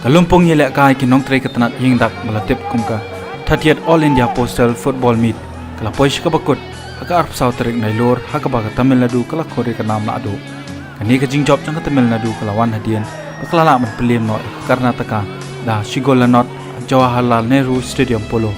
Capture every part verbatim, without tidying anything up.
Ka lympung ïalehkai ki nongtrei ka tnat ïingdak ba la tip kum ka thirtieth All India Postal Football Meet ka la poi sha kaba kut ha ka arphew saw tarik Nailur, ha kaba ka Tamil Nadu ka la khot ïa ka nam naduh. Kane ka jingjop jong ka Tamil Nadu ka la wan hadien ba ka la lah ban pynliem noh ïa ka Karnataka da shi gol la not ha Jawaharlal Nehru Stadium Polo.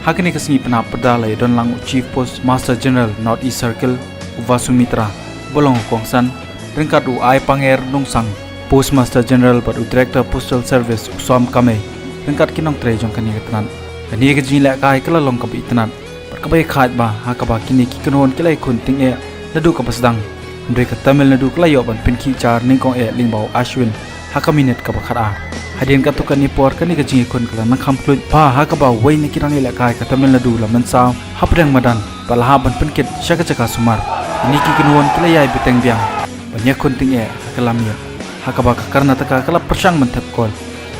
Ha kane ka sngi pynhap pyrda la ïadon lang u Chief Postmaster General North East Circle, u Vasu Mitra, ba long u kongsan, ryngkat u Ai Panger Nungsang, Postmaster General bad u Director Postal Service, u Som Kamei, ryngkat ki nongtrei jong kane ka tnat. Kane ka jingïalehkai ka la long kaba itynnad bad kaba ïakhaid, ba ha kaba kine ki kynhun ki la ïakhun tyngeh naduh kaba sdang, hynrei ka Tamil Nadu ka la ïoh ban pynkhih jar nyngkong eh lyngba u Ashwin ha ka minit kaba khatar. Hadien katto katne por kane ka jingïakhun ka la nang kham khluit, ba ha kaba uwei na ki rangïalehkai ka Tamil Nadu la mynsaw hapdeng madan bad la hap ban pynkit sha ka jaka sumar. Kine ki kynhun ki la ïai bteng biang ban ïakhun tyngeh ha ka lam ïit, ha kaba ka Karnataka ka la pyrshang ban thep gol,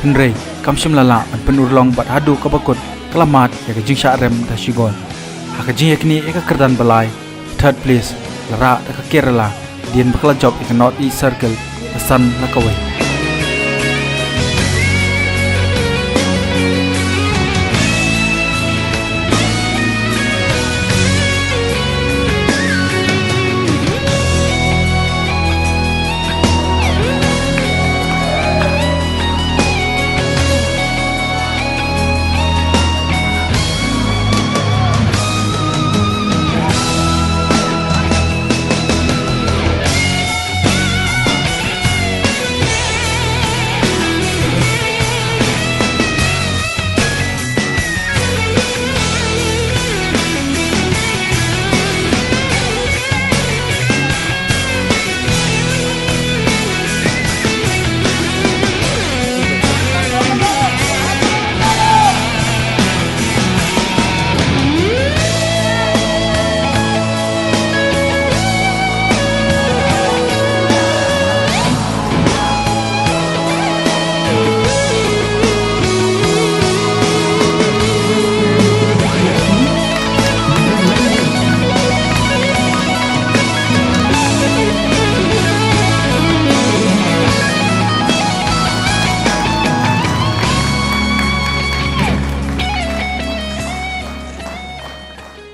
hynrei kam shym la lah ban pynurlong bad haduh kaba kut ka la mad ïa ka jingshah rem da shi gol. Ha ka jingïaknieh ïa ka kyrdan ba lai, third place la rah da ka Kerala, hadien ba ka la jop ïa ka North East Circle da san la kawei.